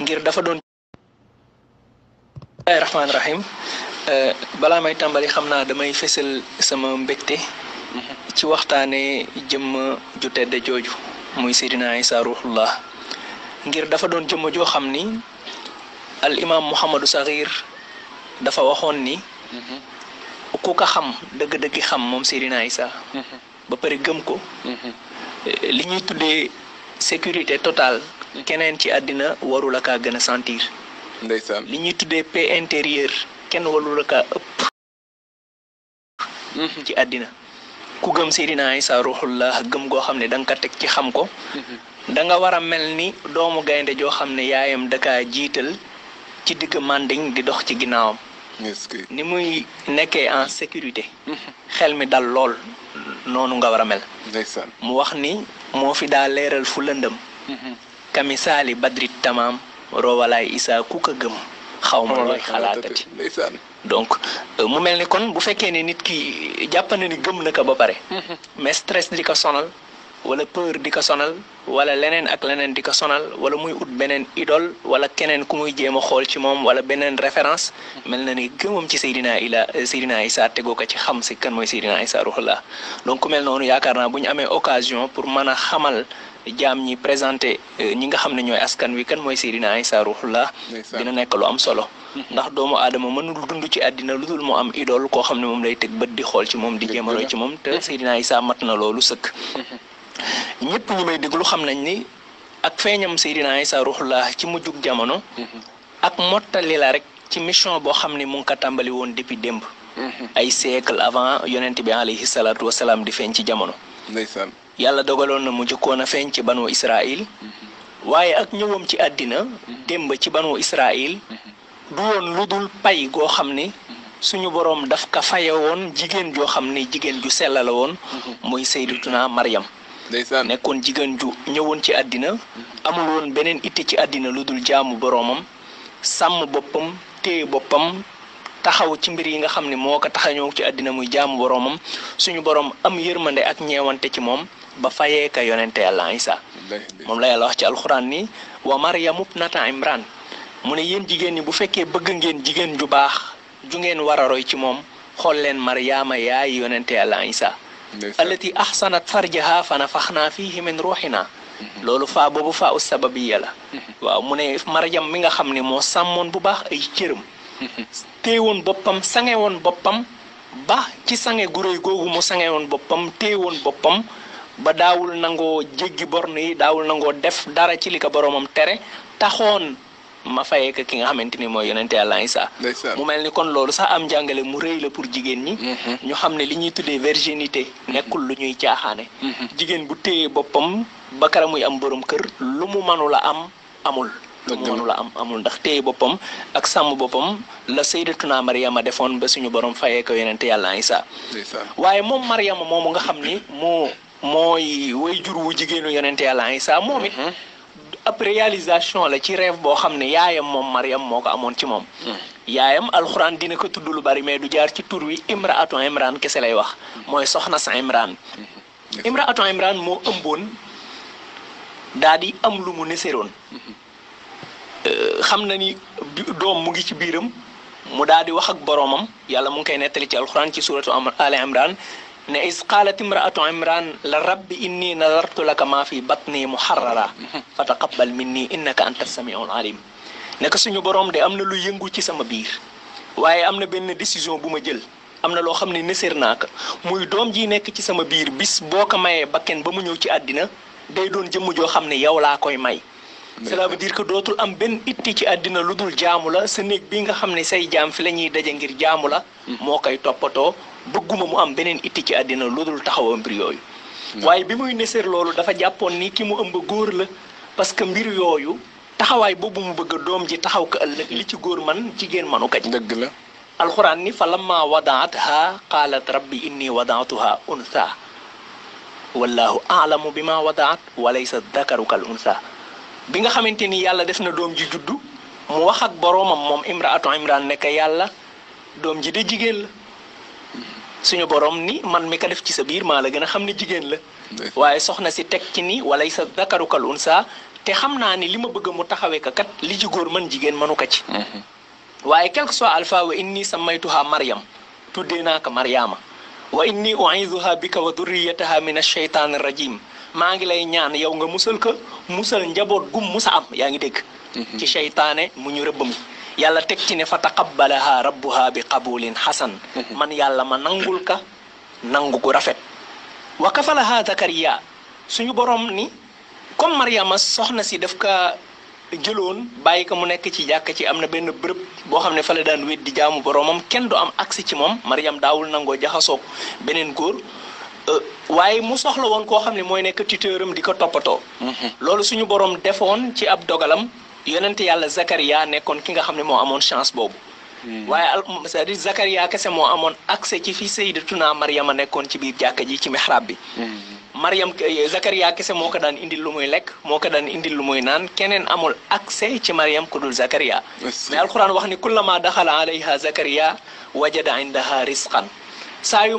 ngir dafa doon ay rahmaan rahim balaa may tàmbali xam naa damay fësal sama mbégte ci waxtaane jëmm ju tedd jooju muy Seydina Isa ruhullah ngir dafa doon jëmm joo xam ni al imam Muhammadu Saxiir dafa waxoon ni ku ko xam dëgg-dëgg xam moom Seydina Isa ba pare gëm ko li ñuy tuddee sécurité totale keneen ci àddina warul a kaa gën a sentir ndeysaan li ñuy tuddee paix intérieure kenn warul a kaa ëpp ci àddina ku gëm Seydina Isa ruhullah gëm goo xam ne da nga ko teg ci xam ko da nga war a mel ni doomu gaynde joo xam ne yaayam da kaa jiital ci digg manding di dox ci ginnaawam ni muy nekkee en sécurité xel mi dal lool noonu nga war a mel ndeysaan mu wax ni moo fi daa leeral fu lëndëm kamisaali badrit tamaam roowalaay Isa ku ko gëm xaw ma looy xalaatati ndeysaan donc mu mel ni kon bu fekkee ne nit ki jàpp na ni gëm na ko ba pare mais stress di ko sonal wala peur di ko sonal wala leneen ak leneen di ko sonal wala muy ut beneen idole wala keneen ku muy jéem a xool ci moom wala beneen référence mel na ni gëmam ci Seydina Isa tegoo ko ci xam si kan mooy Seydina Isa ruhullah donc ku mel noonu yaakaar naa bu ñu amee occasion pour mën a xamal jaam ñi présenté ñi nga xam ne ñooy askan wi kan mooy Seydina Isa ruhullah dina nekk lu am solo ndax doomu aadama mënul dund ci àddina lu dul mu am idole koo xam ne moom lay teg bët di xool ci moom di jéem a roy ci moom te Seydina Isa mat na loolu sëkk ñëpp ñu may déglu xam nañ ni ak feeñam Seydina Isa ruhullah ci mujjug jamono ak mottali la rek ci mission boo xam ne mu ngi ko tàmbali woon depuis démb ay siècle avant yonent bi alayhi salaatu wasalaam di feeñ ci jamono ndeysaan yàlla dogaloon na mu jëkkoon a feeñ ci banu Israil waaye ak ñëwam ci àddina démb ci banu Israil du woon lu dul pay goo xam ni suñu boroom daf ka faye woon jigéen joo xam ni jigéen ju sell la woon muy Sayyidatuna Maryam ndeysaan nekkoon jigéen ju ñëwoon ci àddina amul woon beneen itte ci àddina lu dul jaamu boroomam sàmm boppam téye boppam taxaw ci mbir yi nga xam ne moo ko tax a ñëw ci àddina muy jaamu boroomam suñu boroom am yërmande ak ñeewante ci moom ba fayee ka yonente yàlla Isa moom la yàlla wax ci alxuraan ni wa Maryamu ibnata Imran mu ne yéen jigéen ñi bu fekkee bëgg ngeen jigéen ju baax ju ngeen war a roy ci moom xool leen Maryaama yaay yonente yàlla Isa allati ahsanat farjaha fa nafaxnaa fiihi min ruuxina loolu faa boobu faa us sababiya la waaw mu ne Maryam mi nga xam ne moo sàmmoon bu baax ay cëram téewoon boppam sangewoon boppam ba ci sange gu réy googu mu sangewoon boppam téewoon boppam ba daawul nangoo jéggi borne yi daawul nangoo def dara ci li ko boroomam tere taxoon ma fayee ko ki nga xamante ni mooy yonente yàlla Isa mu mel ni kon loolu sax am njàngale mu rëy la pour jigéen ñi ñu xam ne li ñuy tuddee virginité nekkul lu ñuy caaxaane jigéen bu téye boppam ba kara muy am borom kër lu mu mënula am amul lu mu mënula am amul ndax téye boppam ak sàmm boppam la Sayyidatuna Maryama defoon ba suñu borom fayee ko yonente yàlla Isa waaye moom Maryama moomu nga xam ni mooy way jur wu jigéenu yonente yàlla Isa moom it ab réalisation la ci rêve boo xam ne yaayam moom Maryam moo ko amoon ci moom yaayam alxuraan dina ko tudd lu bari mais du jaar ci tur wi imraatu Imran kese lay wax mooy soxna sa Imran imraatu Imran moo ëmboon daa di am lu mu neseroon xam na ni doom mu ngi ci biiram mu daal di wax ak boroomam yàlla mu ngi koy nettali ci alxuraan ci suratu Ali Imran ne is qaalat imraatu Imran la rabbi inni nadartu laka maa fi batni muharrara fa taqabbal minni innaka anta samiul alim ne ko suñu boroom de am na lu yëngu ci sama biir waaye am na benn décision bu ma jël am na loo xam ne nësër naa ko muy doom ji nekk ci sama biir bis boo ko mayee bakken ba mu ñëw ci àddina day doon jëmm joo xam ne yow laa koy may cela veut dire que dootul am benn itti ci àddina lu dul jaamu la sa néeg bi nga xam ne say jaam fi la ñuy daje ngir jaamu la moo koy toppatoo bëgguma mu am beneen itti ci àddina lu dul taxawa mbir yooyu waaye bi muy neseer loolu dafa jàppoon ni ki mu ëmb góor la parce que mbir yooyu taxawaay boobu mu bëgg doom ji taxaw ko ëllëg li ci góor man jigéen manu ko ci dëgg la alxuraan ni fa lamma wadaatha qaalat rabbi inni wadaatuha untha wallahu aalamu bi ma wadaat walaysa dakaru kal untha bi nga xamante ni yàlla def na doom ji juddu mu wax ak boroomam moom imraatu Imran nekk yàlla doom ji de jigéen la suñu borom ni man mi ko def ci sa biir maa la gën a xam ne jigéen la waaye soxna si teg ci ni walaysa dakaru kal unsa te xam naa ni li ma bëgg mu taxawee ka kat li ci góor mën jigéen mënu ko ci waaye quelque soit alpha wa inni sammaytuha Maryam tuddee naa ko Maryaama wa inni u'iiduha bika wa durriyataha min ash-shaytaani rajim maa ngi lay ñaan yow nga musal ko musal njaboot gum musa am yaa ngi dégg ci seytaane mu ñu rëbb mi yàlla teg ci ne fa taqabbalaha rabbuha bi qabulin hasan man yàlla ma nangul ka nangu gu rafet wa kafalaha Zakariya suñu borom ni comme Maryama soxna si daf ka jëloon bàyyi ko mu nekk ci jàkk ci am na benn bërëb boo xam ne fa la daan wét di jaamu boromam kenn du am accès ci moom Maryam daawul nangoo jaxasoog beneen góor waaye mu soxla woon koo xam ne mooy nekk tuteuram di ko toppatoo loolu suñu borom defoon ci ab dogalam yonente yàlla Zakariya nekkoon ki nga xam ne moo amoon chance boobu waaye c'est-à-dire Zakariya kese moo amoon accès ci fi Sayyidatuna Maryama nekkoon ci biir jàkka ji ci mihrab bi Maryam Zakariya kese moo ko daan indil lu muy lekk moo ko daan indil lu muy naan keneen amul accès ci Maryam ku dul Zakariya mais alquran wax ni kullama daxala alayha Zakariya wajada indaha risqan saa yu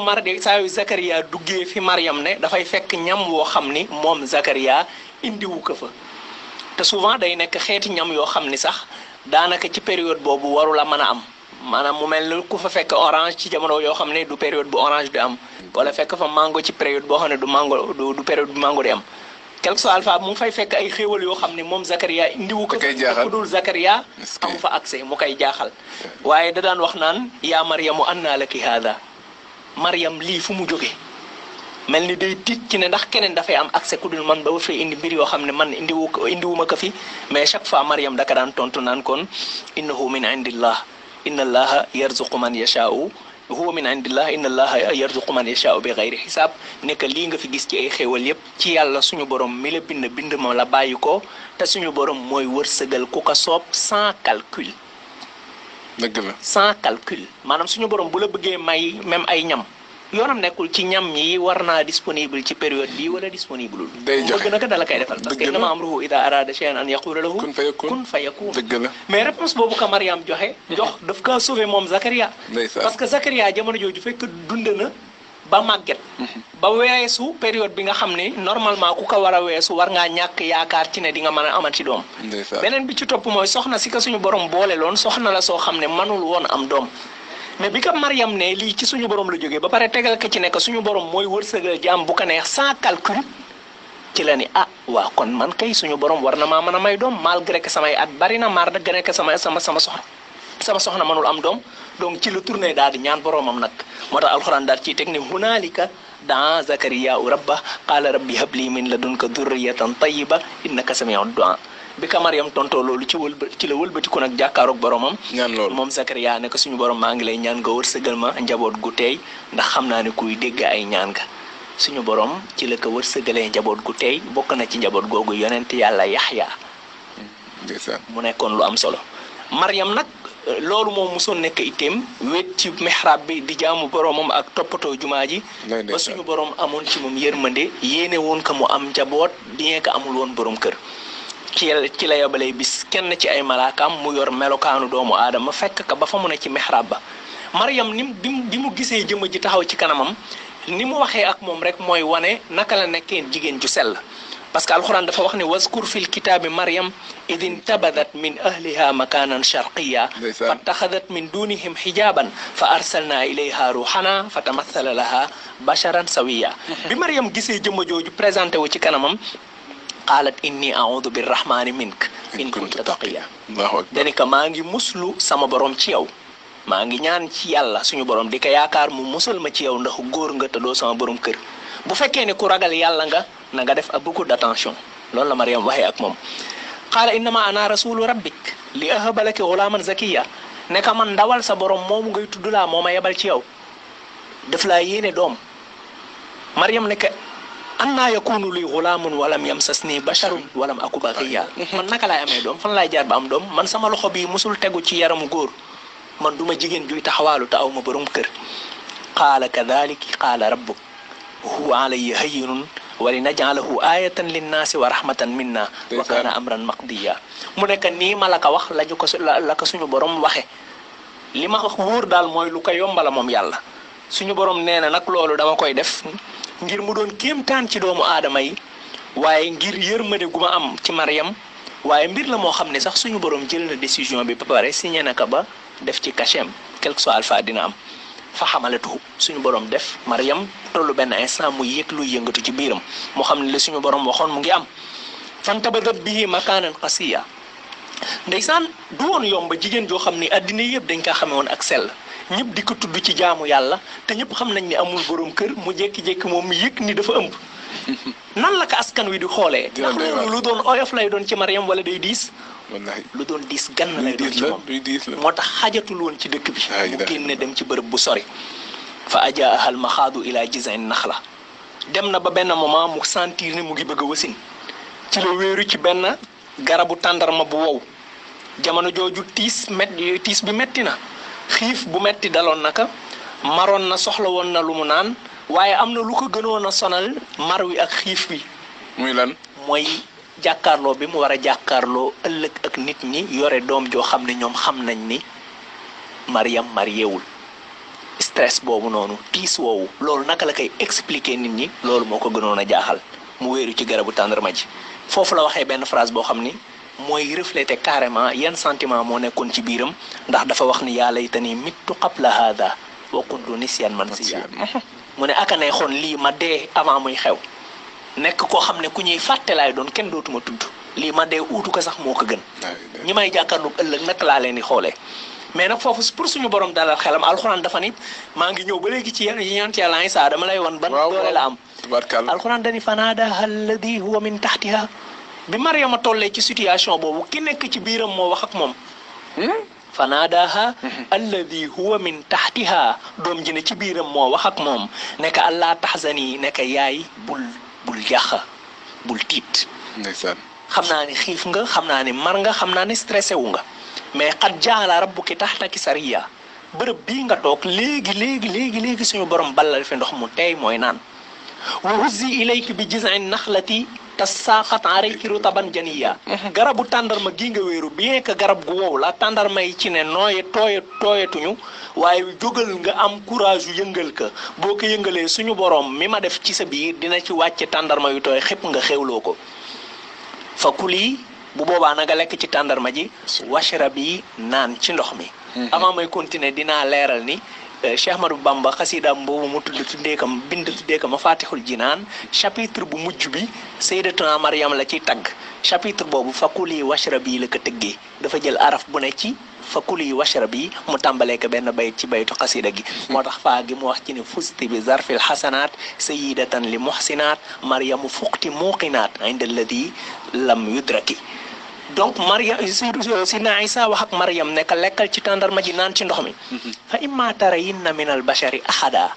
Zakariya duggee fi Maryam ne dafay fekk ñam woo xam ni moom Zakariya indiwu ko fa te souvent day nekk xeeti ñam yoo xam ni sax daanaka ci période boobu waru la mën a am maanaam mu mel ni ku fa fekk orange ci jamono yoo xam ne du période bu orange di am wala fekk fa mango ci période boo xam ne du période bu mango di am quelque soit alpha mu fay fekk ay xéewal yoo xam ne moom Zakariya indiwu ko ku dul Zakariya amu fa accès mu koy jaaxal waaye da daan wax naan yaa Maryamu annaa laki haada Maryam lii fu mu jóge mel ni day tiit ci ne ndax keneen dafay am accès ku dul man ba fay indi mbir yoo xam ne man indiwuma ko fi mais chaque fois Maryam daka daan tontu naan kon innahu min indillah inna allaha yarzuqu man yashaa'u huwa min indillah inna allaha yarzuqu man yashaa'u bi ghayri xisaab nekk lii nga fi gis ci ay xéewal yépp ci yàlla suñu borom mi la bind ma la bàyyi ko te suñu borom mooy wërsëgal ku ko soob sans calcul dëgg la sans calcul maanaam suñu borom bu la bëggee may même ay ñam yoonam nekkul ci ñam ñi war naa disponible ci période bii wala disponible day joxe bëgg na ko dala koy defal parce que innama amruhu ida arada shay'an an yaqula lahu kun fayakun dëgg la mais réponse boobu ka Maryam jox daf ka sauvé moom Zakariya parce que Zakariya jamono jooju fekk dund na ba màgget ba weesu période bi nga xam ne normalement ku ko war a weesu war ngaa ñàkk yaakaar ci ne di nga mën a amat ci doom beneen bi ci topp mooy soxna si ko suñu borom boole loon soxna la soo xam ne manul woon am doom mais bi ko Maryam ne lii ci suñu borom la jógee ba pare tegal ko ci nekk suñu borom mooy wërsëgal jaam bu ko neex sans calcul ci la ni waaw kon man kay suñu borom war na maa mën a may doom malgré que samay at bari na maar dëgg nekk sama soxna mënul am doom donc ci la tourné daal di ñaan boromam nag moo tax alxuraan daal ciy teg ni hunaalika daa Zakariya rabba qaala rabbi habli min ladunka durriyatan tayyiba innaka samiu du'a bi ka Maryam tontoo loolu ci la wëlbatiku nag jàkkaaroog boromam ñaan loolu moom Zakariya ne ko suñu borom maa ngi lay ñaan nga wërsëgal ma njaboot gu teey ndax xam naa ne kuy dégg ay ñaan nga suñu borom ci la ko wërsëgalee njaboot gu teey bokk na ci njaboot googu yonent yàlla Yaxya mu nekkoon lu am solo Maryam nag loolu moom mosoon nekk itteem wéet ci mihrab bi di jaamu boromam ak toppatoo jumaa ji ba suñu borom amoon ci moom yërmande yéene woon ko mu am njaboot bien que amul woon borom kër ci la yabalee bis kenn ci ay malaakaam mu yor melokaanu doomu aadama fekk ka ba fa mu ne ci mihrab ba Maryam bi mu gisee jëmm ji taxaw ci kanamam ni mu waxee ak moom rek mooy wane naka la nekkee jigéen ju sell parce que alxuraan dafa wax ne wazkur fil kitaabi Maryam id intabadat min ahliha makanan sharqiya fattaxadat min dunihim xijaban fa arsalna ilayha ruuxana fa tamathala laha basharan sawiya bi Maryam gisee jëmm jooju présenté wu ci kanamam qaalat inni a'udhu birrahmani mink in kunta taqiya dani ko maa ngi muslu sama borom ci yow maa ngi ñaan ci yàlla suñu borom di ko yaakaar mu musal ma ci yow ndax góor nga te doo sama borom kër bu fekkee ne ku ragal yàlla nga na nga def ak beaucoup d'attention loolu la Maryam waxee ak moom qaala innama ana rasulu rabbik li ahaba laki ghulaman zakiya ne ka man ndawal sa borom moomu ngay tudd laa moo ma yebal ci yow daf laa yéene doom Maryam ne ka annaa yakunu li ghulaamun walam yamsasni basharun walam aku baghiya man naka laay amee doom fan laay jaar ba am doom man sama loxo bii musul tegu ci yaramu góor man duma jigéen juy taxawaalu te aw ma borom kër qaala kadhalika qaala rabbuk huwa alayya hayyinun wa linaj'alahu ayatan linnaasi wa rahmatan minna wa kaana amran maqdiya mu nekk nii ma la ko wax la ko suñu borom waxe li ma wax wóor daal mooy lu ko yombala moom yàlla suñu borom nee na nag loolu dama koy def ngir mu doon kéemtaan ci doomu aadama yi waaye ngir yërmande gu ma am ci Maryam waaye mbir la moo xam ne sax suñu borom jël na décision bi ba pare signé na ko ba def ci cachet quel que soit alpha dina am fa xamalatu suñu borom def Maryam tollu benn instant mu yëg luy yëngatu ci biiram moo xam ne la suñu borom waxoon mu ngi am fantabadat bihi makaanan qasiya ndeysaan du woon yomb jigéen joo xam ni addina yëpp dañ kaa xame woon ak sell ñëpp di ko tudd ci jaamu yàlla te ñëpp xam nañ ni amul borom kër mu jékki-jékki moom mu yëg ni dafa ëmb nan la ko askan wi di xoolee ndax loolu lu doon oyof lay doon ci Maryam wala day diis wallahi lu doon diis gann lay doon ci moom moo tax xajatul woon ci dëkk bi mu génne dem ci bërëb bu sori fa ajaaha al maxaadu ila jiz'in naxla dem na ba benn moment mu sentir ni mu ngi bëgg a wasin ci la wéeru ci benn garabu tàndarma bu wow jamono jooju tiis bi metti na xiif bu metti daloon naka maroon na soxla woon na lu mu naan waaye am na lu ko gënoon a sonal mar wi ak xiif wi muy lan mooy jàkkaarloo bi mu war a jàkkaarloo ëllëg ak nit ñi yore doom joo xam ne ñoom xam nañ ni Maryam mariéwul stress boobu noonu tiis woowu loolu naka la koy expliquer nit ñi loolu moo ko gënoon a jaaxal mu wéeru ci garabu tàndarma ji foofu la waxee benn phrase boo xam ni mooy refléter carrément yan sentiment moo nekkoon ci biiram ndax dafa wax ni yaa laytanii mittu qabla haada wa kuntu nisyan mansiya mu ne aka neexoon lii ma dee avant muy xew nekk koo xam ne ku ñuy fàtte laay doon kenn dootuma tudd lii ma dee uutu ko sax moo ko gën ñi may jàkkaarloog ëllëg naka laa leen di xoolee mais nag foofu pour suñu borom dalal xelam alxuraan dafa ni maa ngi ñëw ba léegi ci yonent Yàlla Isaa dama lay won ban doole la am alxuraan dani fanaadaha alladi huwa min taxtiha bi Maryama tollee ci situation boobu ki nekk ci biiram moo wax ak moom fanaadaha alladi huwa min taxtiha doom ji ne ci biiram moo wax ak moom nekk allah taxzani nekk yaay bul yàq bul tiit ndeysaan xam naa ni xiif nga xam naa ni mar nga xam naa ni stressé wu nga mais xat jaala rabbuki taxtaki sariya bërëb bii nga toog léegi suñu borom ballal fi ndox mu tey mooy naan wa huzzi ilayki bi jiz'in naxlati tasaqat alayki rutaban janiya garabu tàndarma gi nga wéeru bien que garab gu wow la tàndarma yi ci ne tooyatuñu waaye jógal nga am courage yu yëngal ka boo ko yëngalee suñu borom mi ma def ci sa biir dina ci wàcce tàndarma yu tooy xëpp nga xewloo ko fa kuli bu boobaa na nga lekk ci tàndarma ji washrabi naan ci ndox mi avant may continuer dinaa leeral ni Cheikh Ahmadou Bamba xasidaam boobu mu bind tuddee ko Mafatihul Jinaan chapitre bu mujj bi Sayyidatuna Maryam la ciy tagg chapitre boobu fa kuli washrabi la ko tëggee dafa jël araf bu ne ci fa kuli washrabi mu tàmbalee ko benn bayit ci baytu xasida gi moo tax faa gi mu wax ci ne fusti bi zarfil xasanaat sayyidatan li muhsinaat maryamu fuqti muuqinaat inda alladi lam yudraki donc Maryam sidna Isa wax ak Maryam ne ka lekkal ci tàndarma ji naan ci ndox mi fa imma tarayinna min al bashari ahada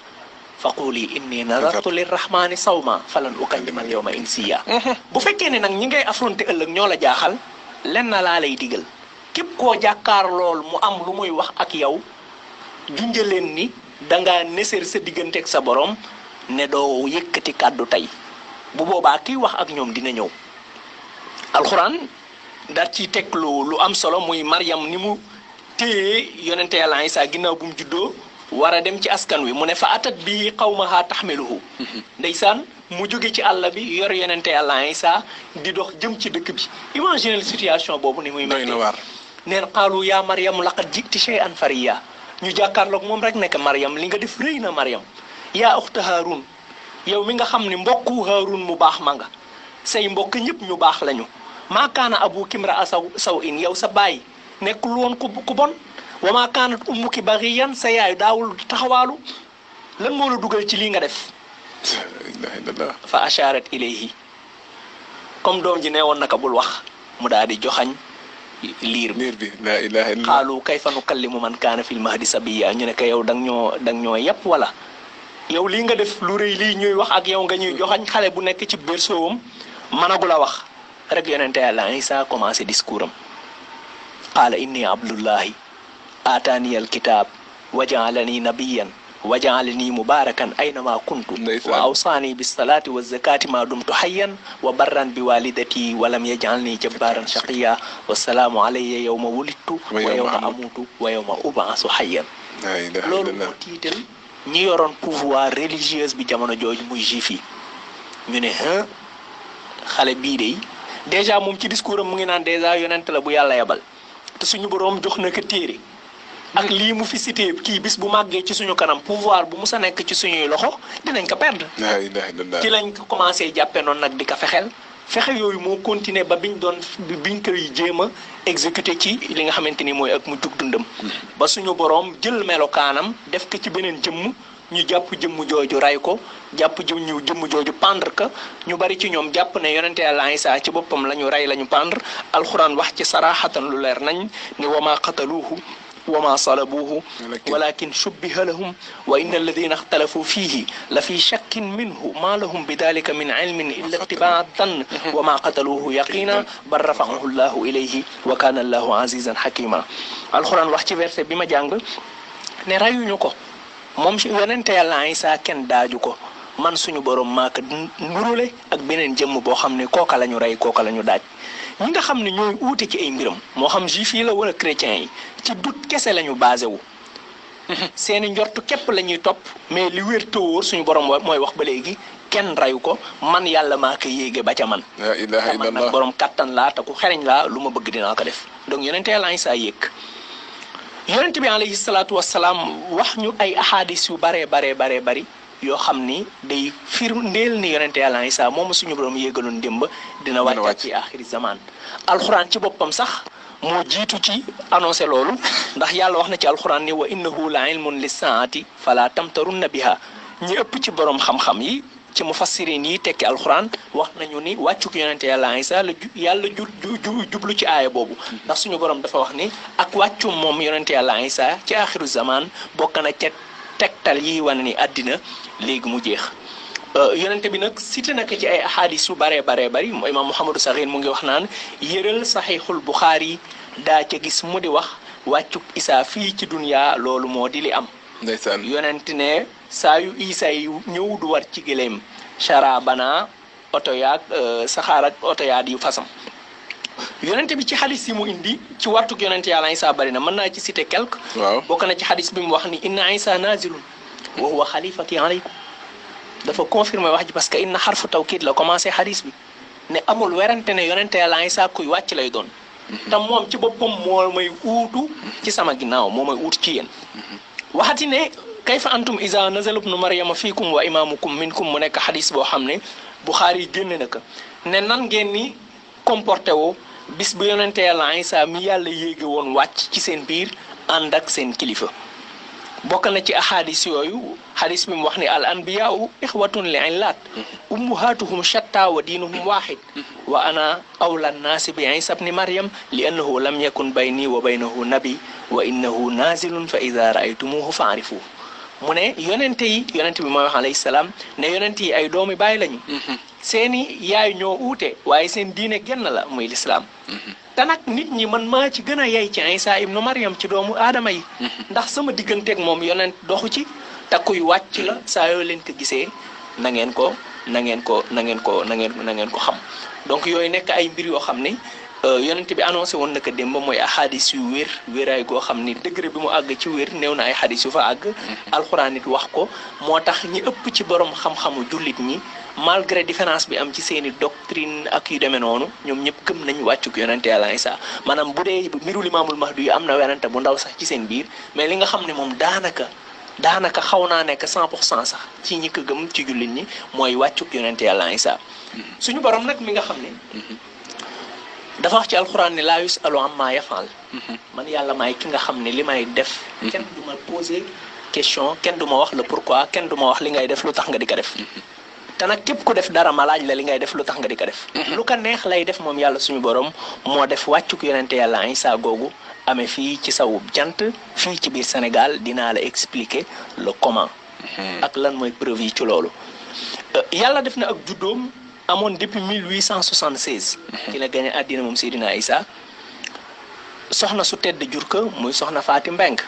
fa quli inni nadartu lirrahmani sawma falan ukallima al yawma insiya bu fekkee ne nag ñi ngay affronté ëllëg ñoo la jaaxal lenn laa lay digal képp koo jàkkaar lool mu am lu muy wax ak yow junjaleen ni dangaa neseer sa digganteeg sa borom ne doo yëkkati kàddu tey bu boobaa kiy wax ak ñoom dina ñëw alxuraan daal ciy teg lu am solo muy Maryam ni mu téye yonente Yàlla Isaa ginnaaw bu mu juddoo war a dem ci askan wi mu ne fa atat bi qawmaha taxmiluhu ndeysaan mu jóge ci àll bi yor yonente Yàlla Isaa di dox jëm ci dëkk bi imagine situation boobu ni muy métti neen qaalu yaa Maryam laqad jiti shay'an fariya ñu jàkkaarloog moom rek nekk Maryam li nga def rëy na Maryam yaa uxta Haarun yow mi nga xam ne mbokku Haarun mu baax ma nga say mbokk ñëpp ñu baax lañu maakaana abu kimra saw in yow sa baay nekkul woon ku bon wa maakaanat ummuki baghiyan sa yaay daawul taxawaalu lan moo la dugal ci lii nga def fa asharat ilayhi comme doom ji ne woon naka bul wax mu daal di joxañ liir bi la ilaha illa qaalu kayfa nukallimu man kaana fil mahdi sabiyya ñu ne ko yow dang ñoo yàpp wala yow lii nga def lu rëy lii ñuy wax ak yow nga ñuy joxañ xale bu nekk ci berceau am mënagul a wax rek yonente Yàlla Isaa commencé discours am qaala inni abdullahi aataani alkitab wa jaalani nabiyan wa jaalani mubarakan aynama kuntu wa awsaani bisalaati wa zakati ma dumtu hayyan wa barran bi walidati wa lam yajalni jabbaran shaqiya wassalaamu alayya yawma wulidtu wa yawma amutu wa yawma ubaasu hayyan loolu moo tiital ñi yoroon pouvoir religieuse bi jamono jooju muy juif yi ñu ne xale bii de dèjà moom ci discours am mu ngi naan dèjà yonent la bu yàlla yabal te suñu boroom jox na ko téere ak lii mu fi cité kii bis bu màggee ci suñu kanam pouvoir bu mu sa nekk ci suñuy loxo dinañ ko perdre. la ilaha illallah. ci lañ ko commencé jàppe noonu nag di ko fexeel fexe yooyu moo continuer ba biñ koy jéem a exécuté ci li nga xamante ni mooy ak mu jug dundam. ba suñu boroom jël melokaanam def ko ci beneen jëmm ñu jàpp jëmm jooju ray ko jàpp jëmm jooju pendre ka ñu bari ci ñoom jàpp ne yonente Yàlla Isaa ci boppam la ñu rey la ñu pendre alxuraan wax ci saraxatan lu leer nañ ni wama qataluuhu wama salabuuhu walakin shubbiha lahum wa inna alladina ixtalafu fiihi la fi shakkin minhu ma lahum bi dalika min ilmin illa ittibaa dann wama qataluuhu yaqina bal rafaahu llahu ilayhi wa kana allahu azizan xakima alxuraan wax ci verset bi ma jàng ne rayuñu ko moom yonente Yàlla Isaa kenn daaju ko man suñu borom maa ko nurule ak beneen jëmm boo xam ne kooka la ñu rey kooka la ñu daaj ñi nga xam ne ñooy uute ci ay mbiram moo xam juif yi la wala chrétiens yi ci dut kese la ñu basé wu seeni njortu képp la ñuy topp mais li wér te wóor suñu borom mooy wax ba léegi kenn reyu ko man yàlla maa ko yéege ba ca man la ilaha man nag illallah. borom kattan laa te ku xereñ laa lu ma bëgg dinaa ko def donc yonente Yàlla Isaa yéeg yonente bi alayhi salaatu wassalaam wax ñu ay ahadis yu bari yoo xam ni day firndeel ni yonente Yàlla Isaa moom suñu borom yéegaloon démb dina wàcc ci axiri zaman alxuraan ci boppam sax moo jiitu ci annoncé loolu ndax yàlla wax na ci alxuraan ni wa innahu la ilmun lissaati fala tamtarunna biha ñi ëpp ci borom xam-xam yi ci mufassirin yi tekki alxuraan wax nañu ni wàccuk yonente Yàlla Isaa la yàlla jublu ci aaya boobu ndax suñu borom dafa wax ni ak wàccum moom yonente Yàlla Isaa ci axiru zaman bokk na ca tegtal yi wane ni àddina léegi mu jeex yonente bi nag cité na ko ci ay ahadis yu bari mooy imaam Muhammadu Saxiir mu ngi wax naan yëral saxiixul Buxaari daa ca gis mu di wax wàccuk Isaa fii ci dunya loolu moo di li am ndeysaan. yonente ne saa yu Isaa yi ñëw du war ci gëléem charabana oto yaag saxaar ak oto yaag yu fasam yonente bi ci xadis yi mu indi ci wartuk yonente Yàlla Isaa bari na mën naa ci cité quelque waaw bokk na ci xadis bi mu wax ni inna Isaa nazilun wa huwa xalifati alaykum dafa confirmer wax ji parce que inna xarfu tawkiid la commencé xadis bi ne amul werante ne yonente Yàlla Isaa kuy wàcc lay doon te moom ci boppam moo may uutu ci sama ginnaaw moo may uutu ci yéen waxati ne kayfa antum iza nazala ibnu maryama fiikum wa imaamukum minkum mu nekk xadis boo xam ne Buxaari yi génne na ko ne nan ngeen ni comporté woo bis bu yonente Yàlla Isaa mi yàlla yéege woon wàcc ci seen biir ànd ak seen kilifa bokk na ci ahadis yooyu xadis bi mu wax ni al anbiyaau ixwatun li illat ummuhatuhum shatta wa diinuhum waxid wa ana awla nnaasi bi Isa bni maryam li annahu lam yakun bayni wa baynahu nabi wa innahu nazilun fa ida raaytumuhu fa arifuhu mu ne yonente bi mooy wax alayhi salaam ne yonente yi ay doomi baay lañu seeni yaay ñoo uute waaye seen diine genn la muy lislaam te nag nit ñi man maa ci gën a yey ci Isa ibnu Maryam ci doomu aadama yi ndax sama digganteeg moom yonent doxu ci te kuy wàcc la saa yoo leen ko gisee na ngeen ko xam donc yooyu nekk ay mbir yoo xam ni yonent bi annoncé woon na ko démb mooy ahadis yu wéraay goo xam ni degré bi mu àgg ci wér néew na ay hadis yu fa àgg alxuraan nit wax ko moo tax ñi ëpp ci borom xam-xamu jullit ñi malgré différence bi am ci seeni doctrine ak yu demee noonu ñoom ñëpp gëm nañ wàccuk yonente Yàlla Isaa maanaam bu dee mbiru limaamul mahdi yi am na werante bu ndaw sax ci seen biir mais li nga xam ne moom daanaka xaw naa nekk 100% sax ci ñi ko gëm ci jullit ñi mooy wàccuk yonente Yàlla Isaa suñu borom nag mi nga xam ne dafa wax ci alxuraan ne laa yusalu amma yafaal man yàlla maay ki nga xam ne li may def kenn du ma poser question kenn du ma wax le pourquoi kenn du ma wax li ngay def lu tax nga di ko def te nag képp ku def dara ma laaj la li ngay def lu tax nga di ko def lu ko neex lay def moom yàlla suñu borom moo def wàccuk yonente Yàlla Isaa googu amee fii ci sawub jant fii ci biir Sénégal dinaa la expliquer le comment ak lan mooy preuve yi ci loolu yàlla def na ak juddoom amoon depuis 1876 ci la gane àddina moom Seydina Isaa soxna su tedd jur ko muy soxna Faati Mbeng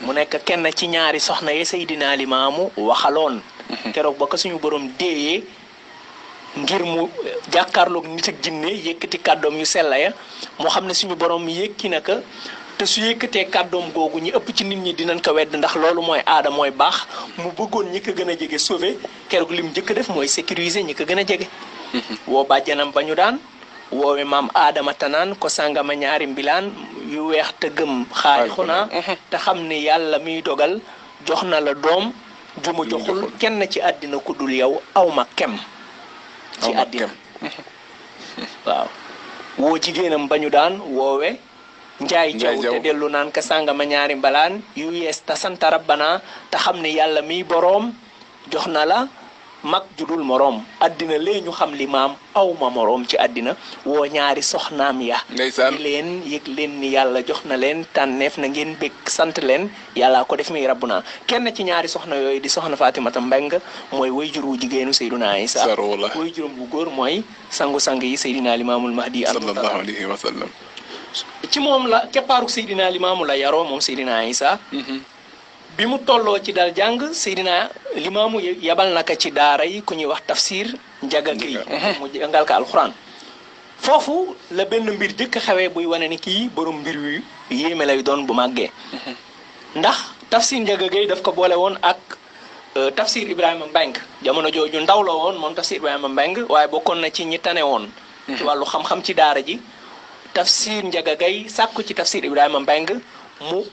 mu nekk kenn ci ñaari soxna ye Seydina Limaamu waxaloon keroog ba ko suñu borom déeyee ngir mu jàkkaarloog nit ak jinne yëkkati kàddoom yu sella ya moo xam ne suñu borom yëkki na ko te su yëkkatee kàddoom googu ñi ëpp ci nit ñi dinañ ko wedd ndax loolu mooy aada mooy baax mu bëggoon ñi ko gën a jege sauver keroog lim njëkk def mooy sécuriser ñi ko gën a jege woo bàjjanam ba ñu daan woowe maam aadama tanaan ko sàngama ñaari mbilaan yu weex te gëm xaarixu naa te xam ni yàlla miy dogal jox na la doom ju mu joxul kenn ci àddina ku dul yow awma kem ci àddina waaw woo jigéenam ba ñu daan woowe njaay jaw te dellu naan ka sàngama ñaari mbalaan yu yees ta sant rabbana te xam ne yàlla miy boroom jox na la mag judul moroom àddina lee ñu xam li maam awma moroom ci àddina woo ñaari soxnaam ya ndeysaan di leen yëg leen ni yàlla jox na leen tànneef na ngeen bég sant leen yàllaa ko def muy rabbuna kenn ci ñaari soxna yooyu di soxna Fatimata Mbeng mooy way jur wu jigéenu Seydina Isa way juróom bu góor mooy sangu-sang yi Seydina Limaamul Mahdi sallallahu alayhi wa sallam ci moom la keppaaru Seydina Limaamu la yaroo moom Seydina Isa bi mu tolloo ci dal jàng Seydina Limaamu yabal naka ci daara yi ku ñuy wax tafsir Njaga Géy mu jàngal ka alxuraan foofu la benn mbir jëkk xewee buy wane ni kii borom mbir yu yéeme lay doon bu màggee ndax tafsir Njaga Géy daf ko boole woon ak tafsir Ibrahima Mbeng jamono jooju ndaw la woon moom tafsir Ibrahima Mbeng waaye bokkoon na ci ñi tane woon ci wàllu xam-xam ci daara ji tafsir Njaga Géy sàkku ci tafsir Ibrahima Mbeng mu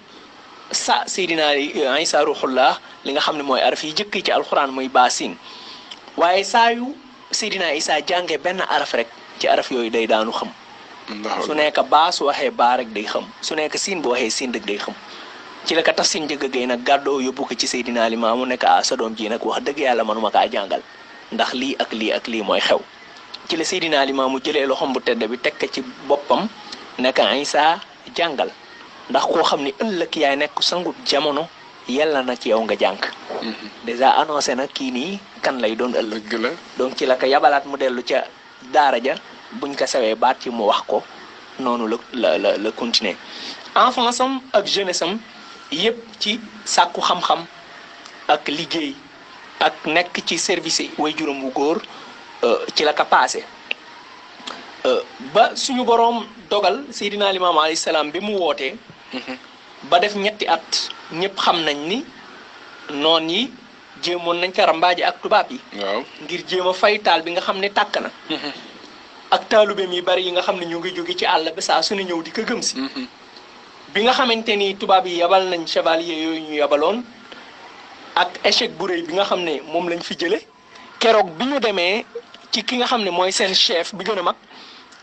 sa Seydina Isa Ruhullah li nga xam ne mooy araf yi jëkk ci alxuraan muy baasin waaye saa yu Seydina Isa jànge benn araf rek ci araf yooyu day daanu xam su nekk baa su waxee baa rek day xam su nekk siin bu waxee siin rek day xam ci la ka tafsir Njaga Géy nag gàddoo yóbbu ko ci Seydina Limaamu nekk sa doom ji nag wax dëgg yàlla manuma kaa jàngal ndax lii ak lii ak lii mooy xew ci la Seydina Limaamu jëlee loxom bu tedd bi teg ko ci boppam nekk Isa jàngal ndax koo xam ni ëllëg yaay nekk sangut jamono yàlla na ci yow nga jàng déjà annoncé na kii nii kan lay doon ëllëg la donc ci la ko yabalaat mu dellu ca daara ja buñ ko sawee baat ci mu wax ko noonu la continuer enfance am ak jeunesse am yëpp ci sàkku xam-xam ak liggéey ak nekk ci service way juróom bu góor ci la ko passé ba suñu boroom dogal Seydina Limaamu alayhi salaam bi mu wootee ba def ñetti at ñëpp xam nañ ni noon yi jéemoon nañ ko rambaaje ak tubaab yi waaw ngir jéem a fay taal bi nga xam ne tàkk na ak taalubeem yi bari yi nga xam ne ñu ngi jóge ci àll bi saa su ne ñëw di ko gëm si bi nga xamante ni tubaab yi yabal nañ chevalier yooyu ñu yabaloon ak échec bu rëy bi nga xam ne moom lañ fi jële keroog bi ñu demee ci ki nga xam ne mooy seen chef bi gën a mag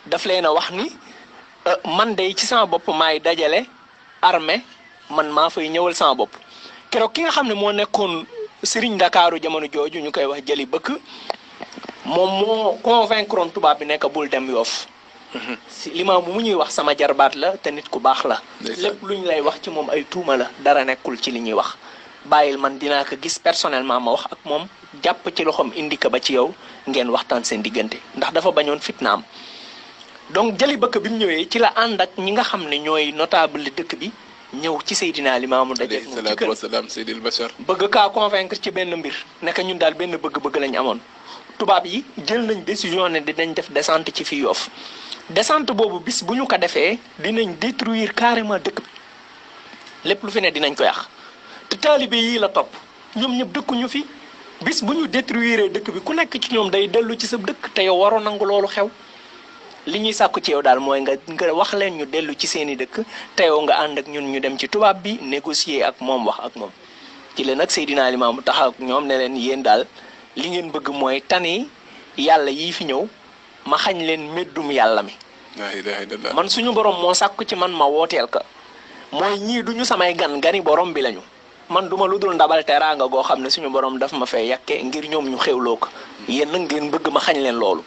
daf leen a wax ni man day ci sama bopp maay dajale armée man maa fay ñëwal sama bopp keroog ki nga xam ne moo nekkoon Sëriñ Ndakaaru jamono jooju ñu koy wax jëli bëkk moom moo convaincre tubaab bi nekk bul dem Yoof si Limaamu mu ñuy wax sama jarbaat la te nit ku baax la lépp lu ñu lay wax ci moom ay tuuma la dara nekkul ci li ñuy wax bàyyil man dinaa ko gis personnellement ma wax ak moom jàpp ci loxoom indi ko ba ci yow ngeen waxtaan seen diggante ndax dafa bañoon fitnaam donc jëli bëkk bi mu ñëwee ci la ànd ak ñi nga xam ne ñooy notable dëkk bi ñëw ci Seydina Limaamu daje moom ci kër wasalaam Seydil Bachar bëgg kaa convaincre ci benn mbir nekk ñun daal benn bëgg-bëgg lañ amoon tubaab yi jël nañ décision ne dinañ def descente ci fi Yoof descente boobu bis bu ñu ko defee dinañ détruire carrément dëkk bi lépp lu fi ne dinañ ko yàq te taalibe yi la topp ñoom ñëpp dëkkuñu fi bis bu ñu détruire dëkk bi ku nekk ci ñoom day dellu ci sa dëkk te yow waroo nangu loolu xew li ñuy sàkku ci yow daal mooy nga wax leen ñu dellu ci seeni dëkk te yow nga ànd ak ñun ñu dem ci tubaab bi négocier ak moom wax ak moom ci la nag Seydina Limaamu taxaw ak ñoom ne leen yéen daal li ngeen bëgg mooy tani yàlla yii fi ñëw ma xañ leen méddum yàlla mi la ilaha illallah man suñu borom moo sàkku ci man ma wooteel ka mooy ñii duñu samay gani borom bi lañu man duma lu dul ndabal teraanga goo xam ne suñu borom daf ma fay yàkke ngir ñoom ñu xewloo ko yéen nag ngeen bëgg ma xañ leen loolu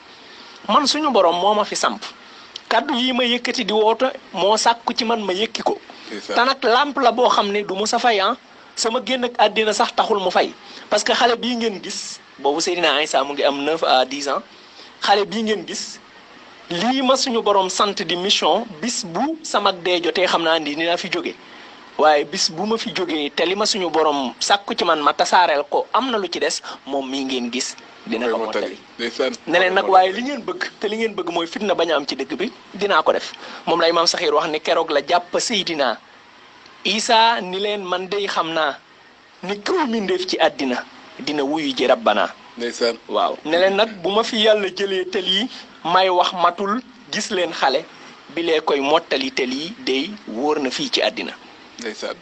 man suñu borom moo ma fi samp kaddu yi ma yëkkati di woote moo sàkku ci man ma yëkki ko te nag lamp la boo xam ne du mu sa fay sama génn ak àddina sax taxul mu fay parce que xale bii ngeen gis boobu Seydina Isa mu ngi am 9 à 10 ans xale bii ngeen gis lii ma suñu borom sant di mission bis bu sama dee jotee xam naa ni dina fi jóge waaye bis bu ma fi jógee te li ma suñu borom sàkku ci man ma tasaareel ko am na lu ci des moom mii ngeen gis dina ko mottali ne leen nag waaye li ngeen bëgg te li ngeen bëgg mooy fitna bañ a am ci dëkk bi dinaa ko def moom la Imaam Saxiir wax ni keroog la jàpp Seydina Isa ni leen man dey xam naa ni kaw mindeef ci àddina dina wuyu ji rabbana ndeysaan. waaw ne leen nag bu ma fi yàlla jëlee tel yi may wax matul gis leen xale bi lee koy mottali tel yi day wóor na fii ci àddina. ndeysaan.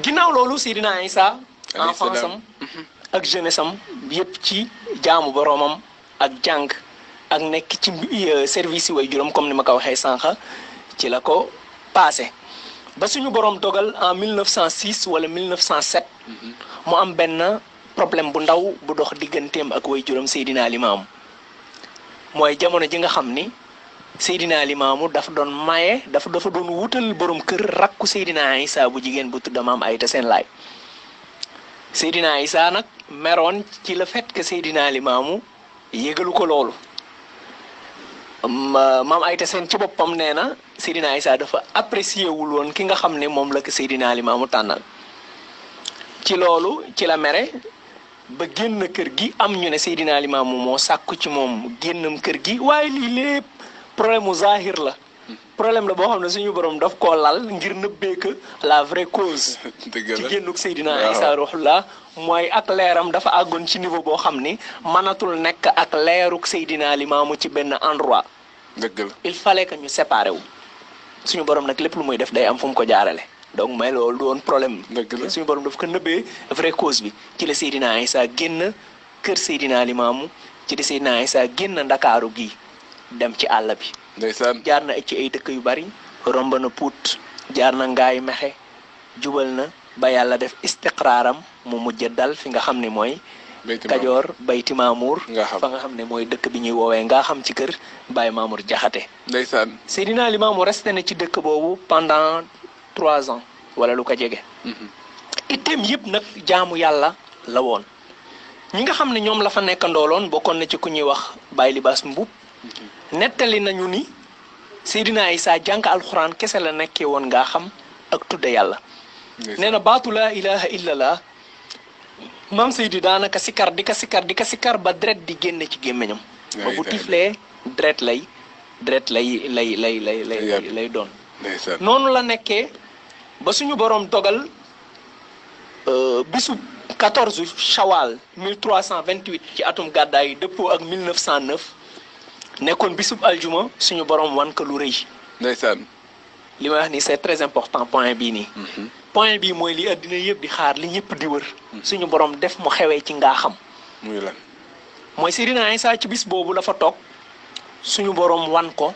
ginnaaw loolu Seydina Isa alayhi enfance salaam. am ak jeunesse am yëpp ci jaamu boroomam ak jàng ak nekk ci service yi way juróom comme ni ma ko waxee sànq ci la ko passé ba suñu borom dogal en 1906 wala 1907 mu am benn problème bu ndaw bu dox digganteem ak way juróom Seydina Limaamu mooy jamono ji nga xam ni Seydina Limaamu dafa doon maye dafa doon wutal borom kër rakku Seydina Isa bu jigéen bu tudd Maam Ayta Seen Laay Seydina Isa nag meroon ci le fait que Seydina Limaamu yégalu ko loolu Maam Ayta Seen ci boppam nee na Seydina Isa dafa apprécié wul woon ki nga xam ne moom la ko Seydina Limaamu tànnal ci loolu ci la mere ba génn kër gi am ñu ne Seydina Limaamu moo sàkku ci moom génnam kër gi waaye lii lépp problème mu zahir la problème la boo xam ne suñu borom daf koo lal ngir nëbbee que la vraie cause dëgg ci la génnuk Seydina Isa ruhullah mooy ak leeram dafa àggoon ci niveau boo xam ni mënatul nekk ak leeruk Seydina Limaamu ci benn endroit dëgg la. il fallait que ñu séparé wu suñu borom nag lépp lu muy def day am fu mu ko jaarale donc may loolu du woon problème dëgg la. suñu borom daf ko nëbbee vraie cause bi ci la Seydina Isa génn kër Seydina Limaamu ci la Seydina Isa génn Ndakaaru gi dem ci àll bi ndeysaan. jaar na ci ay dëkk yu bari romb na Pout jaar na Ngaay Mexe jubal na ba yàlla def istiqraaram mu mujj dal fi nga xam ne mooy Bayti Maam. Kajoor Bayti Maamour nga xam. fa nga xam ne mooy dëkk bi ñuy woowee nga xam ci kër Baye Maamour Jaxate ndeysaan. Seydina Limaamu resté na ci dëkk boobu pendant 3 ans wala lu ko jege itteem yëpp nag jaamu yàlla la woon ñi nga xam ne ñoom la fa nekkandooloon bokkoon na ci ku ñuy wax Baye Libaas Mbub nettali nañu ni Seydina Isa jàng alxuraan kese la nekkee woon ngaa xam ak tudde yàlla nee na baatu laa ilaha illallah maam Seydi daanaka sikar di ka sikar ba deret di génne ci gémmiñam ba bu tiflee deret lay lay doon ndeysaan. noonu la nekkee ba suñu borom dogal bisu 14 Shawal 1328 ci atum gàddaay yi dëppoo ak 1909 nekkoon bisub aljuma suñu borom wan ko lu rëy ndeysaan. li may wax ni c'est très important point bii nii point bii mooy li àddina yëpp di xaar li ñëpp di wër suñu borom def mu xewee ci ngaa xam muy lan. mooy Seydina Isa ci bis boobu la fa toog suñu borom wan ko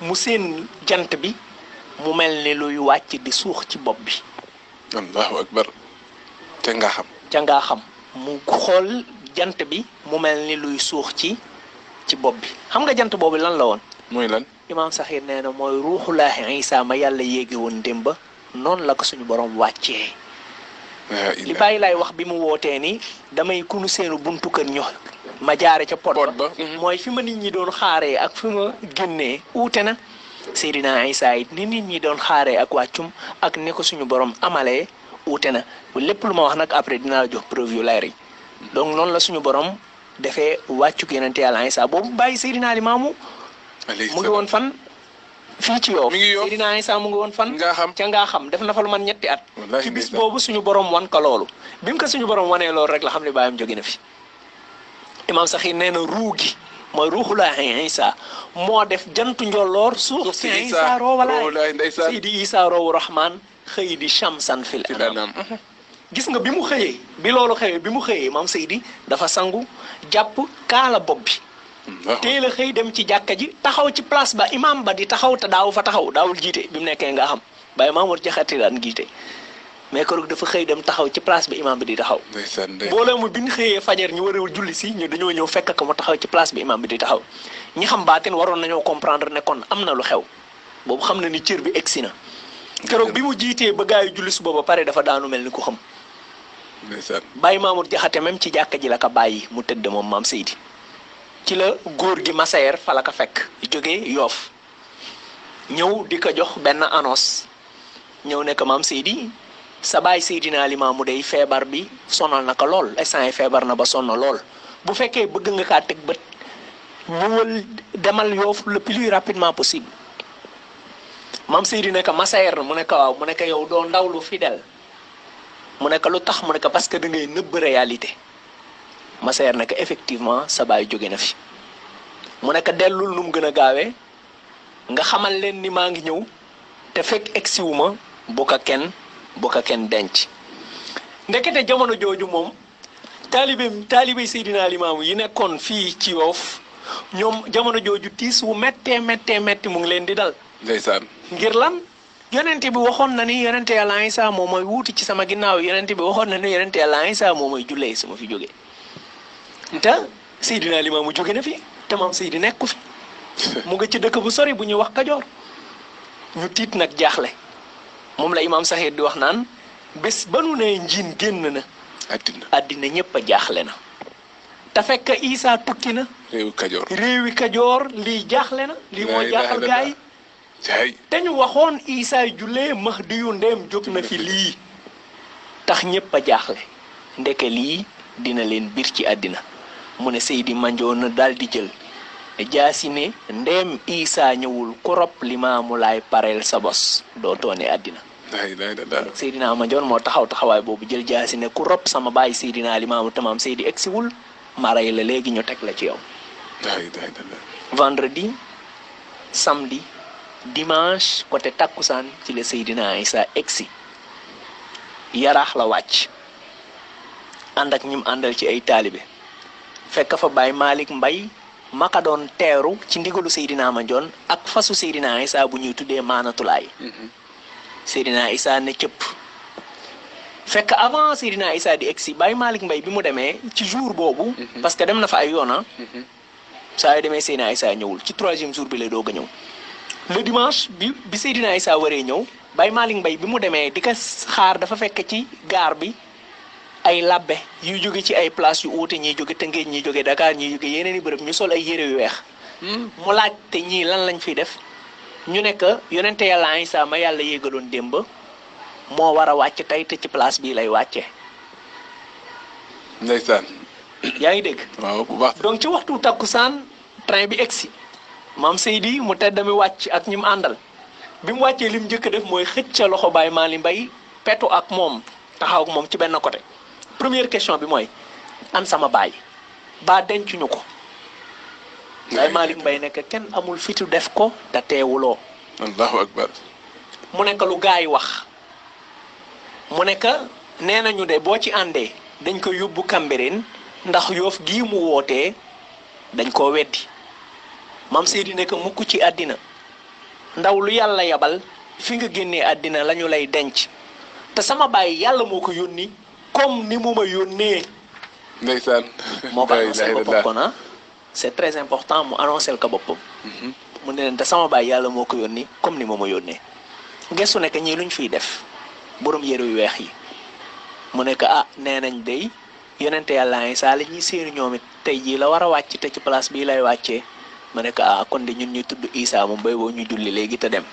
mu seen jant bi mu mel ni luy wàcc di suux ci bopp bi allahu akbar. te nga xam. ca ngaa xam mu xool jant bi mu mel ni luy suux ci bopp bi xam nga jant boobu lan la woon muy lan. imaam Saxiir nee na mooy ruuxulaahi Isa ma yàlla yéegi woon démba noonu la ko suñu borom wàccee li bàyyi laay wax bi mu wootee ni damay kunu seenu buntu kër ño ma jaare ca pot ba mooy fi ma nit ñi doon xaaree ak fi ma génnee uute na Seydina Isa it ni nit ñi doon xaaree ak wàccum ak ne ko suñu borom amalee uute na lépp lu ma wax nag après dinaa la jox preuve yu leer yi donc noonu la suñu borom defee wàccuk yonente yàlla Isa boobu bàyyi Seydina Limaamu mu ngi woon fan fii ci Yoff Seydina Isa mu ngi woon fan nga xam ca ngaa xam def na fa lu man ñetti at wallaahi ci bis boobu suñu borom wan ko loolu bi mu ko suñu borom wanee loolu rek la xam ne bàyyam jóge na fi imaam Saxiir nee na ruu gi mooy ruuxulaahi Isa moo def jantu njolloor suuf si Isa roowalaay Seydi Isa roowu Rahman xëy di shamsan fil anam gis nga bi mu xëyee bi loolu xëyee bi mu xëyee maam Seydi dafa sangu jàpp kaala bopp bi teel a xëy dem ci jàkka ji taxaw ci place ba imam ba di taxaw te daaw fa taxaw daawul jiite bi mu nekkee nga xam Baye Mamour Jaxate daan jiite mais keroog dafa xëy dem taxaw ci place bi imam bi di taxaw mbooloo mu bi ñu xëyee fajar ñu warewul julli si ñu dañoo ñëw fekk ko mu taxaw ci place bi imam bi di taxaw ñi xam baatin waroon nañoo comprendre ne kon am na lu xew boobu xam na ni cër bi egsi na keroog bi mu jiitee ba gaa yi julli suba ba pare dafa daanu mel ni ku xam Baye Mamour Jaxate même ci jàkka ji la ko bàyyi mu tëdd moom maam Seydi ci la góor gi Masayer fa la ko fekk jógee Yoff ñëw di ko jox benn annonce ñëw ne ko maam Seydi sa baay Seydina Limaamu day feebar bi sonal na ko lool instant yi feebar na ba sonn lool bu fekkee bëgg nga kaa teg bët ñëwal demal Yoff le plus rapidement possible maam Seydi ne ko Masayer mu ne ko waaw mu ne ko yow doo ndaw lu fidèle mu ne ko lu tax mu ne ko parce que da ngay nëbb réalité Masayer ne ko effectivement sa baay jóge na fi mu ne ko dellul nu mu gën a gaawee nga xamal leen ni maa ngi ñëw te fekk egsiwuma bu ko kenn denc. ndekete jamono jooju moom taalibe Seydina Limaamu yi nekkoon fii ci Yoff ñoom jamono jooju tiis wu méttee métti mu ngi leen di dal. ndeysaan. ngir lan yonente bi waxoon na ni yonente Yàlla Isaa moo mooy wuuti ci sama ginnaaw yonente bi waxoon na ni yonente Yàlla Isaa moo mooy jullee sama fi jóge te Seydina Limaamu jóge na fi te maam Seydi nekku fi mu nga ci dëkk bu sori bu ñuy wax Kajoor ñu tiit nag jaaxle moom la imaam Saxiir di wax naan bés ba nu ne njiin génn na àddina ñëpp a jaaxle na te fekk Isaa tukki na réewi Kajoor lii jaaxle na lii moo jaaxal gaa yi te ñu waxoon Isaa jullee Mahdi yu ndeem jóg na fi lii tax ñëpp a jaaxle ndeke lii dina leen biir ci àddina mu ne Seydi Mandione daal di jël jaasi ne ndeem Isaa ñëwul ku rob Limaamu Laay pareel sa bos doo toone àddina Seydina Mandione moo taxawaay boobu jël jaasi ne ku rob sama baay Seydina Limaamu tamaam Seydi egsiwul ma rey la léegi ñu teg la ci yow. vendredi samedi dimanche côté takkusaan ci la Seydina Isaa egsi yaraax la wàcc ànd ak ñim àndal ci ay taalibe fekk fa Baay Malick Mbay maka doon teeru ci ndigalu Seydina Mandione ak fasu Seydina Isaa bu ñuy tuddee maanatulaay Seydina Isaa ne cëpp fekk avant Seydina Isaa di egsi Baay Malick Mbay bi mu demee ci jour boobu parce que dem na fa ay yoona saa yu demee Seydina Isaa ñëwul ci 3e jour bi lay doog a ñëw le dimanche bi Seydina Isaa waree ñëw Baay Malick Mbay bi mu demee di ko xaar dafa fekk ci gaar bi ay labbe yu jóge ci ay place yu uute ñiy jóge Tëngéej ñiy jóge Dakar ñiy jóge yeneen i bërëb ñu sol ay yére yu weex mu laaj te ñii lan lañ fiy def ñu nekk yonente Yàlla Isaa ma yàlla yéegaloon démb moo war a wàcc tey te ci place bii lay wàcce ndeysaan yaa ngi dégg waaw bu baax donc ci waxtu takkusaan train bi egsi maam Seydi mu tedd mi wàcc ak ñi mu àndal bi mu wàccee li mu njëkk a def mooy xëcc ca loxo Baay Malick Mbay petu ak moom taxaw ak moom ci benn côté première question bi mooy an sama baay baa dencuñu ko Baay Malick Mbay nekk kenn amul fitu def ko te teewuloo allahu akbar mu nekk lu gaa yi wax mu nekk nee nañu de boo ci àndee dañ ko yóbbu Cambérène ndax Yoff gii mu wootee dañ koo weddi maam Seydi nekk mukk ci àddina ndaw lu yàlla yabal fi nga génnee àddina lañu lay denc te sama baay yàlla moo ko yónni comme ni mu ma yónnee ndeysaan moo ko annoncé boppam kon c'est très important mu annoncé ko boppam mu ne leen te sama baay yàlla moo ko yónni comme ni mu ma yónnee gestu nekk ñii luñ fiy def borom yére yu weex yi mu nekk nee nañ day yonente Yàlla Isaa la ñuy séenu ñoom it tey jii la war a wàcc te ci place bii lay wàccee ma nekk kon de ñun ñuy tudd Isaa moom bay boo ñu julli léegi te dem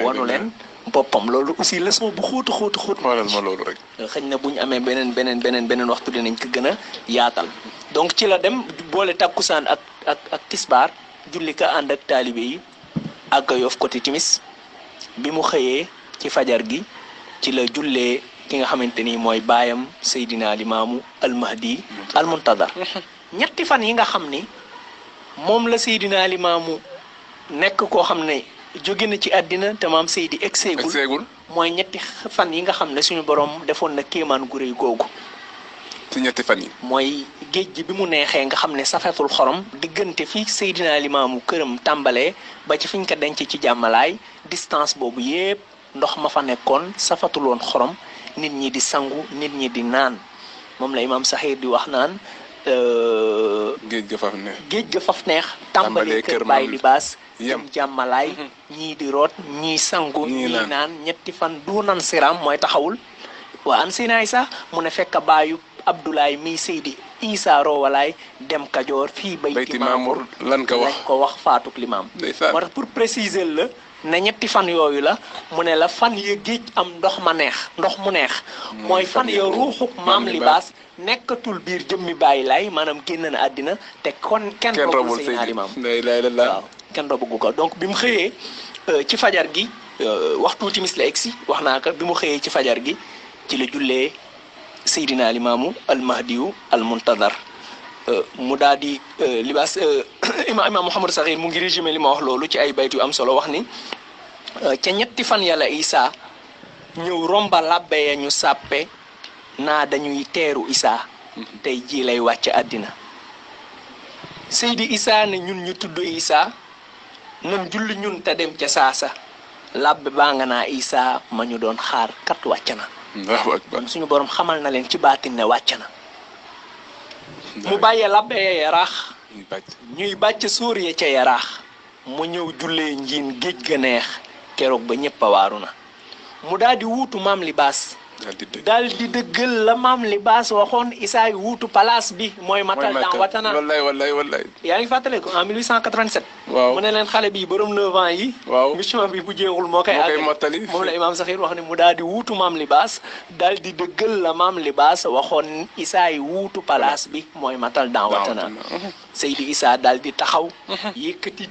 wanu leen boppam loolu aussi leçon bu xóotu xoolal ma loolu rek xëy na bu ñu amee beneen waxtu dinañ ko gën a yaatal donc ci la dem boole takkusaan ak tisbaar julli ka ànd ak taalibe yi ak Yoff côté timis bi mu xëyee ci fajar gi ci la jullee ki nga xamante ni mooy baayam Seydina Limaamu al-Mahdi al-Muntadar ñetti fan yi nga xam ni moom la Seydina Limaamu nekk koo xam ne jóge na ci àddina te maam Seydi egseegul mooy ñetti fan yi nga xam ne suñu borom defoon na kéemaan gu réy googu ci ñetti fan yi mooy géej gi bi mu neexee nga xam ne safetul xorom diggante fi Seydina Limaamu këram tàmbalee ba ci fiñ ko denc ci jàmmalaay distance boobu yépp ndox ma fa nekkoon safatul woon xorom nit ñi di sangu nit ñi di naan moom la imaam Saxiir di wax naan géej ga faf neex tàmbalee kër Baay Libaas yam jàmmalaay ñii di root ñii sangu ñii naan ñetti fan du nan siram mooy taxawul waa an Seydina Isaa mu ne fekk baayu Abdoulaye mi Seydi Isaa roowalaay dem Kajoor fii Bayti Maamur lan ko wax faatuk limaam moo tax pour préciser la ne ñetti fan yooyu la mu ne la fan ya géej am ndox mu neex mooy fan ya ruuxuk maam Libaas nekkatul biir jëmmi Baay Laay maanaam génn na àddina te kon kenn robul Seydina Limaam waaw kenn robugu ko donc bi mu xëyee ci fajar gi waxtu timis la egsi wax naa ko bi mu xëyee ci fajar gi ci la jullee Seydina Limaamu al-Mahdiyu al-Muntadar mu daal di libaas imaam Mouhamadou Saxiir mu ngi résumé li ma wax loolu ci ay bayt yu am solo wax ni ca ñetti fan yàlla Isa ñëw romba labbe ya ñu sàppe naa dañuy teeru Isa tey jii lay wàcc àddina Seydi Isa ne ñun ñu tudd Isa nan julli ñun te dem ca saasa labbe baa nga naa Isa ma ñu doon xaar kat wàcc na Allahu akbar. kon suñu borom xamal na leen ci baatin ne wàcc na mu bàyyee labbe ya yaraax ñuy bàcc sóor ya ca yaraax mu ñëw jullee njiin géej ga neex keroog ba ñëpp a waaru na mu daal di wuutu maam libaas daal di dëggal la maam libaas waxoon Isaa wuutu place bi mooy matal dans watana wallaay yaa ngi fàttale ko en 1887 waaw mu ne leen xale bi borom 9 ans yi waaw mission bi bu jeexul moo koy mottali moom la imaam Saxiir wax ne mu daal di wuutu maam libaas daal di dëggal la maam libaas waxoon Isaa wuutu place bi mooy matal dans watana Seydi Isaa daal di taxaw yëkkati